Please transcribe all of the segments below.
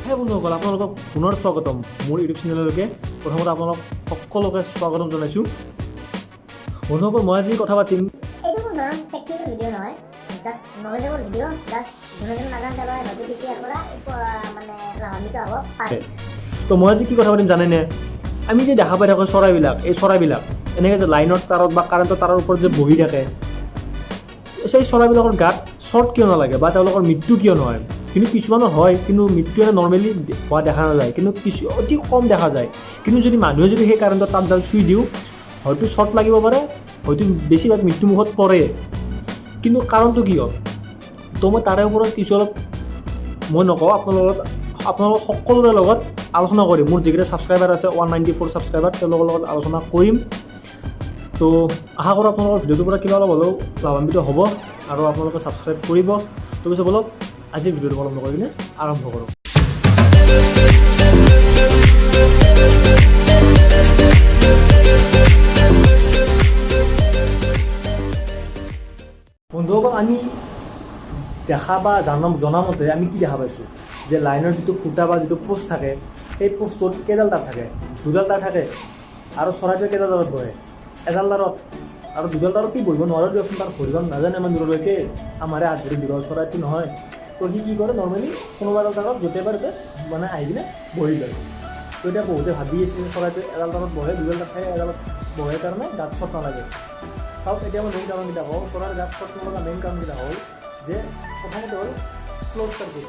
হে বন্ধুসকল, আপোনালোকক পুনৰ স্বাগতম মোৰ ইউটিউব চেনেললৈকে। প্ৰথমতে আপোনালোক সকলোকে স্বাগতম জনাইছোঁ। বন্ধুসকল, মই আজি কথা পাতিম এইটো কোনো ধৰণৰ টেকনিকেল ভিডিঅ' নহয়, জাষ্ট নলেজেবল ভিডিঅ'। জাষ্ট যোনে যোনে নাজানে, তেওঁলোকে হয়তো কিছু ইয়াৰ পৰা মানে লাভান্বিত হ'ব পাৰে। তো মই আজি কি কথা পাতিম জানেনে? আমি যে দেখা পাই থাকোঁ চৰাইবিলাক, এই চৰাইবিলাক এনেকৈ যে লাইনৰ তাৰত বা কাৰেণ্টৰ তাৰৰ ওপৰত যে বহি থাকে, সেই চৰাইবিলাকৰ গাত শ্বৰ্ট কিয় নালাগে বা তেওঁলোকৰ মৃত্যু কিয় নহয়? কিন্তু কিছুমানৰ হয়, কিন্তু মৃত্যু এনে নৰ্মেলি হোৱা দেখা নাযায়, কিন্তু কিছু অতি কম দেখা যায়। কিন্তু যদি মানুহে যদি সেই কাৰেণ্টৰ তাঁৰডাল চুই দিওঁ, হয়তো শ্বৰ্ট লাগিব পাৰে, হয়তো বেছিভাগ মৃত্যুমুখত পৰে। কিন্তু কাৰণটো কিয়? তো মই তাৰে ওপৰত কিছু অলপ মই নকওঁ, আপোনালোকৰ লগত, আপোনালোক সকলোৰে লগত আলোচনা কৰিম। মোৰ যিকেইটা ছাবস্ক্ৰাইবাৰ আছে, 194 ছাবস্ক্ৰাইবাৰ, তেওঁলোকৰ লগত আলোচনা কৰিম। তো আশা কৰোঁ আপোনালোকৰ ভিডিঅ'টোৰ পৰা কিবা অলপ হ'লেও লাভান্বিত হ'ব আৰু আপোনালোকে ছাবস্ক্ৰাইব কৰিব। তো পিছে ব'লক, আজিৰ ভিডিঅ'টো পলম নকৰি কিনে আৰম্ভ কৰোঁ। বন্ধুসকল, আমি দেখা বা জনামতে আমি কি দেখা পাইছোঁ যে লাইনৰ যিটো খুঁটা বা যিটো পোষ্ট থাকে, সেই পোষ্টটোত কেইডাল তাঁৰ থাকে? দুডাল তাঁৰ থাকে। আৰু চৰাইটোৱে কেইডাল তাঁৰত বহে? এডাল তাঁৰত। আৰু দুডাল তাঁৰত সি বহিব নোৱাৰে দিয়কচোন, তাৰ ভৰিখন নাজানে ইমান দূৰলৈকে, আমাৰে হাত ভৰি দীঘল, চৰাইটো নহয়। তো সি কি কৰে? নৰ্মেলি কোনোবা এডাল তাঁৰত য'তে পাৰে ত'তে মানে আহি কিনে বহি লয়। তো এতিয়া বহুতে ভাবি আছে যে চৰাইটো এডাল তাঁৰত বহে, দুডাল তাঁৰ থাকে, এডালত বহে কাৰণে গাত শ্বৰ্ট নালাগে। চাওক, এতিয়া মই মেইন কাৰণকেইটা কওঁ। চৰাইৰ গাত শ্বৰ্ট নলগা মেইন কাৰণকেইটা হ'ল যে প্ৰথমতে হ'ল ক্ল'জ চাৰ্কিট।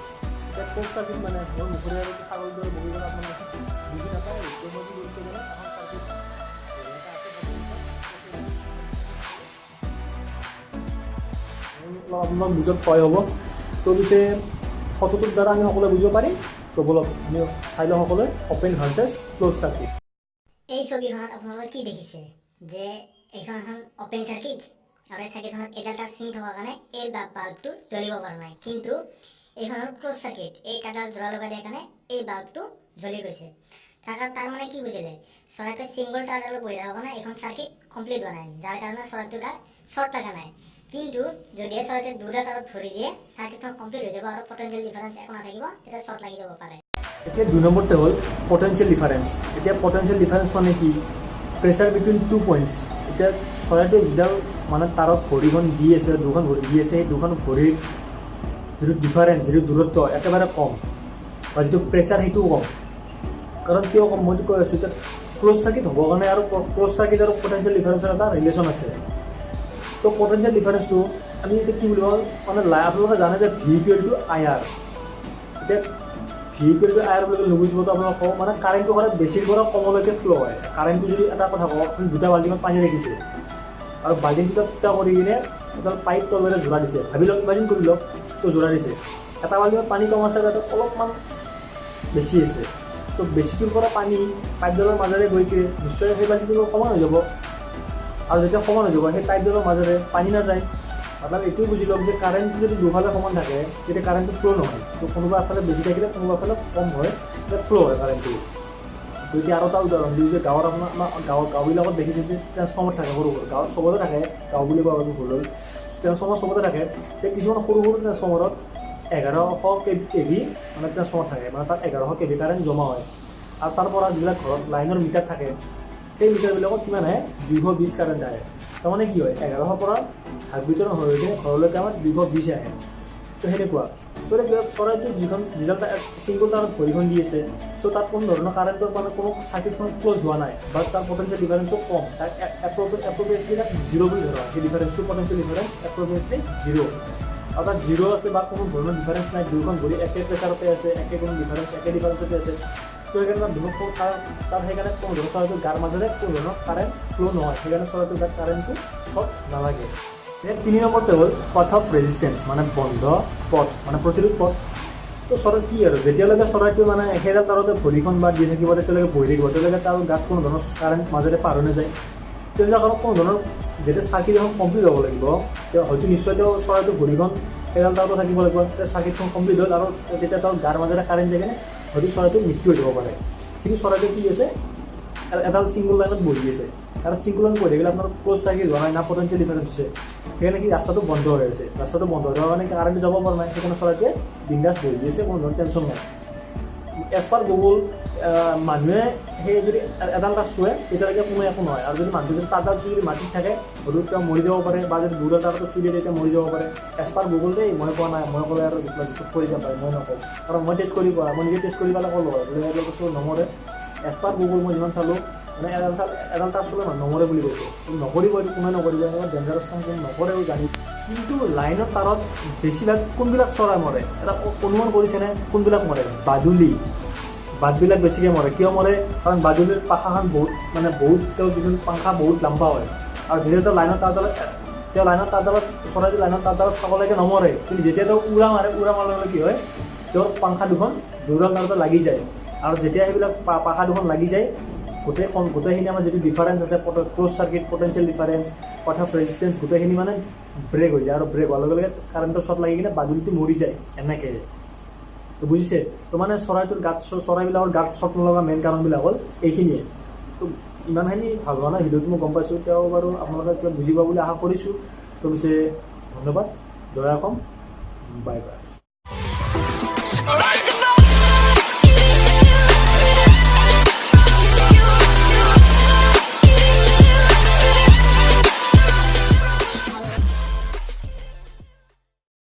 এতিয়া ক্ল'জ চাৰ্কিট মানে মোৰ মুখেৰে আৰু ছাগলীৰ দৰে বহি গ'লে আপোনালোকে বুজি নাপায়। তো মই কি কৰিছোঁ মানে এখন চাৰ্কিট এটা আছে, অলপ আপোনাক বুজাত সহায় হ'ব। তো পিছে ফটোটোৰ দ্বাৰা আমি সকলোৱে বুজিব পাৰিম। তো ব'লক, আমি চাই লওঁ সকলোৱে অ'পেন ভাৰ্চেছ ক্ল'জ চাৰ্কিট। এই ছবিখনত আপোনালোকে কি দেখিছে যে এইখন এখন অপেন চাৰ্কিট আৰু এই চাৰ্কিটখনত এডাল তাঁৰ ছিঙি থকাৰ কাৰণে এই বাল্বটো জ্বলিব পৰা নাই। কিন্তু এইখন হ'ল ক্ল'জ চাৰ্কিট। এই তাঁৰডাল জোৰা লগাই দিয়াৰ কাৰণে এই বাল্বটো জ্বলি গৈছে। তাৰ মানে কি বুজিলে? চৰাইটোৱে ছিংগল তাঁৰডালত বহি থকাৰ কাৰণে এইখন চাৰ্কিট কমপ্লিট হোৱা নাই, যাৰ কাৰণে চৰাইটোৰ গাত শ্বৰ্ট লগা নাই। কিন্তু যদিহে চৰাইটোৱে দুটা তাঁৰত ভৰি দিয়ে, চাৰ্কিটখন কমপ্লিট হৈ যাব আৰু পটেঞ্চিয়েল ডিফাৰেঞ্চ একো নাথাকিব, তেতিয়া শ্বৰ্ট লাগি যাব পাৰে। এতিয়া দুই নম্বৰতে হ'ল পটেঞ্চিয়েল ডিফাৰেঞ্চ। এতিয়া পটেঞ্চিয়েল ডিফাৰেঞ্চ মানে কি? Pressure between two points. এতিয়া চৰাইটোৱে যিডাল মানে তাৰত ভৰিখন দি আছে, দুখন ভৰি দি আছে, সেই দুখন ভৰিৰ যিটো ডিফাৰেঞ্চ, যিটো দূৰত্ব একেবাৰে কম বা যিটো প্ৰেছাৰ সেইটোও কম। কাৰণ কিয় কম মইতো কৈ আছোঁ। এতিয়া ক্ল'জ চাৰ্কিট হ'বৰ কাৰণে আৰু ক্ল'জ চাৰ্কিট আৰু পটেঞ্চিয়েল ডিফাৰেঞ্চৰ এটা ৰিলেশ্যন আছে। তো পটেঞ্চিয়েল ডিফাৰেঞ্চটো আমি এতিয়া কি বুলি কওঁ? মানে আপোনালোকে জানে যে V equal to I R. এতিয়া V equal to I R বুলি ক'লে নুবুজিব। তো আপোনালোক কওঁ, মানে কাৰেণ্টটো সদায় বেছিৰ পৰা কমলৈকে ফ্ল' হয়। কাৰেণ্টটো যদি এটা কথা কওঁ, আপুনি দুটা বাল্টিঙত পানী ৰাখিছে আৰু বাল্টিং দুটা ফুটা কৰি কিনে এডাল পাইপ তলেৰে জোৰা দিছে, ভাবি লওক, ইমাজিন কৰি লওক। তো জোৰা দিছে, এটা বাল্টিঙত পানী কম আছে আৰু এটাত অলপমান বেছি আছে। তো বেছিটোৰ পৰা পানী পাইপডালৰ মাজেৰে গৈ কিনে নিশ্চয় সেই বাল্টিটো সমান হৈ যাব। আৰু যেতিয়া সমান হৈ যাব, সেই পাইপডালৰ মাজেৰে পানী নাযায়। মতলব এইটোও বুজি লওক যে কাৰেণ্টটো যদি দুফালে সমান থাকে, তেতিয়া কাৰেণ্টটো ফ্ল' নহয়। তো কোনোবা এফালে বেছি থাকিলে কোনোবা এফালে কম হয়, তেতিয়া ফ্ল' হয় কাৰেণ্টটো। তো এতিয়া আৰু এটা উদাহৰণ দিওঁ যে গাঁৱত আপোনাৰ আমাৰ গাঁওবিলাকত দেখিছে যে ট্ৰেন্সফৰ্মাৰ থাকে সৰু সৰু। গাঁৱত চবতে থাকে, গাঁও বুলি কোৱা ভুল হ'ল, ট্ৰেন্সফৰ্মাৰ চবতে থাকে। তেতিয়া কিছুমান সৰু সৰু ট্ৰেন্সফৰ্মাৰত 1100 কেভি মানে ট্ৰেন্সফৰ্মাৰ থাকে, মানে তাত 1100 কেভি কাৰেণ্ট জমা হয়। আৰু তাৰ পৰা যিবিলাক ঘৰত লাইনৰ মিটাৰ থাকে, সেই মিটাৰবিলাকত কিমান আহে? 220 কাৰেণ্ট আহে। তাৰমানে কি হয়, 1100 পৰা ভাগ বিতৰণ হৈ কিনে ঘৰলৈকে আমাৰ 220 আহে। তো সেনেকুৱা। তো এতিয়া চৰাইটো যিডাল ছিংগল তাৰত ভৰিখন দি আছে, চ' তাত কোনো ধৰণৰ কাৰেণ্টৰ মানে কোনো চাৰ্কিটখন ক্ল'জ হোৱা নাই বা তাৰ পটেঞ্চিয়েল ডিফাৰেঞ্চো কম। তাক এপ্ৰপ্ৰিয়েটলি তাক জিৰ' বুলি ধৰা হয়। সেই ডিফাৰেঞ্চটো, পটেঞ্চিয়েল ডিফাৰেঞ্চ এপ্ৰপ্ৰিয়েটলি জিৰ'। আৰু তাত জিৰ' আছে বা কোনো ধৰণৰ ডিফাৰেঞ্চ নাই, দুয়োখন ভৰি একে প্ৰেছাৰতে আছে, একে কোনো ডিফাৰেঞ্চ, একে ডিফাৰেঞ্চতে আছে। চ' সেইকাৰণে তাত কোনো তাত সেইকাৰণে কোনো ধৰণৰ চৰাইটোৰ গাৰ মাজেৰে কোনো ধৰণৰ কাৰেণ্ট ফ্ল' নহয়। সেইকাৰণে চৰাইটোৰ গাত কাৰেণ্টটো শ্বৰ্ট নালাগে। এতিয়া তিনি নম্বৰতে হ'ল পাথ অফ ৰেজিষ্টেঞ্চ, মানে বন্ধ পথ, মানে প্ৰতিৰোধ পথ। তো চৰাই কি আৰু, যেতিয়ালৈকে চৰাইটো মানে সেইডাল তাৰতে ভৰিখন বা দি থাকিব, তেতিয়ালৈকে বহি থাকিব, তেতিয়ালৈকে তাৰ গাত কোনো ধৰণৰ কাৰেণ্ট মাজেৰে পাৰ হৈ নাযায়। তেতিয়া কাৰণ কোনো ধৰণৰ যেতিয়া চাৰ্কিট এখন কমপ্লিট হ'ব লাগিব, তেওঁ হয়তো নিশ্চয় তেওঁ চৰাইটোৰ ভৰিখন সেইডাল তাৰতো থাকিব লাগিব। তেতিয়া চাৰ্কিটখন কমপ্লিট হ'ল আৰু তেতিয়া তেওঁৰ গাৰ মাজেৰে কাৰেণ্ট যায় কিনে হয়তো চৰাইটোৰ মৃত্যু হৈ যাব পাৰে। কিন্তু চৰাইটো কি আছে, এডাল ছিংগল লাইনত বহি আছে। আৰু ছিংগল লাইন বহি থাকিলে আপোনাৰ ক্ল'জ চাৰ্কিট হোৱা নাই না, পটেঞ্চিয়েল ডিফাৰেঞ্চ হৈছে। সেইকাৰণে কি ৰাস্তাটো বন্ধ হৈ আছে। ৰাস্তাটো বন্ধ হৈ থকাৰ কাৰণে কাৰেণ্টটো যাব পৰা নাই। সেইকাৰণে চৰাইটোৱে বিন্দাছ বহি আছে, কোনো ধৰণৰ টেনশ্যন নাই। এজ পাৰ গুগল, মানুহে সেই যদি এডাল তাঁৰ চুৱে, তেতিয়ালৈকে কোনো একো নহয়। আৰু যদি মানুহটো যদি তাঁৰডাল চুই যদি মাটিত থাকে, হয়তো তেওঁ মৰি যাব পাৰে, বা যদি দুডাল তাঁৰটো চুই দিয়ে, তেতিয়া মৰি যাব পাৰে। এজ পাৰ গুগল দেই, মই কোৱা নাই। মই ক'লে আৰু জোখত পৰি যাম পাৰি। মই নকওঁ, কাৰণ মই টেষ্ট কৰি পোৱা, মই নিজে টেষ্ট কৰি পেলাই ক'লোঁ হয় বোলে এডাল বস্তু নমৰে। এজ পাৰ গুগল মই যিমান চালোঁ, মানে এডাল তাঁৰ চুলে মানুহ নমৰে বুলি কৈছে। কিন্তু নকৰিব, এইটো কোনে নকৰিব। এনেকুৱা ডেঞ্জাৰাছ কাম কোনো নকৰেও জানি। কিন্তু লাইনৰ তাঁৰত বেছিভাগ কোনবিলাক চৰাই মৰে, এটা অনুমান কৰিছেনে কোনবিলাক মৰে? বাদুলি, বাদবিলাক বেছিকৈ মৰে। কিয় মৰে? কাৰণ বাদুলিৰ পাখাখন বহুত, মানে বহুত, তেওঁৰ যিখন পাংখা বহুত লম্বা হয়। আৰু যেতিয়া তেওঁ লাইনৰ তাঁৰডালত, চৰাইটো লাইনৰ তাঁৰডালত থকালৈকে নমৰে। কিন্তু যেতিয়া তেওঁ উৰা মাৰে, উৰা মাৰাৰ লগে লগে কি হয়? তেওঁৰ পাংখা দুখন দুডাল তাঁৰতে লাগি যায়। আৰু যেতিয়া সেইবিলাক পাখা দুখন লাগি যায়, গোটেইখিনি আমাৰ যিটো ডিফাৰেঞ্চ আছে, close circuit potential difference, path of resistance, গোটেইখিনি মানে ব্ৰেক হৈ যায়। আৰু ব্ৰেক হোৱাৰ লগে লগে কাৰেণ্টৰ শ্বট লাগি কিনে বাদুলিটো মৰি যায় এনেকৈ। তো বুজিছে? তো মানে চৰাইটোৰ গাত, চৰাইবিলাকৰ গাত শ্বট নলগা মেইন কাৰণবিলাক হ'ল এইখিনিয়ে। তো ইমানখিনি ভাল হোৱা নাই ভিডিঅ'টো, মই গম পাইছোঁ। তেওঁ বাৰু আপোনালোকে কিবা বুজি পাব বুলি আশা কৰিছোঁ। তো পিছে ধন্যবাদ। জয় অসম। Bye bye.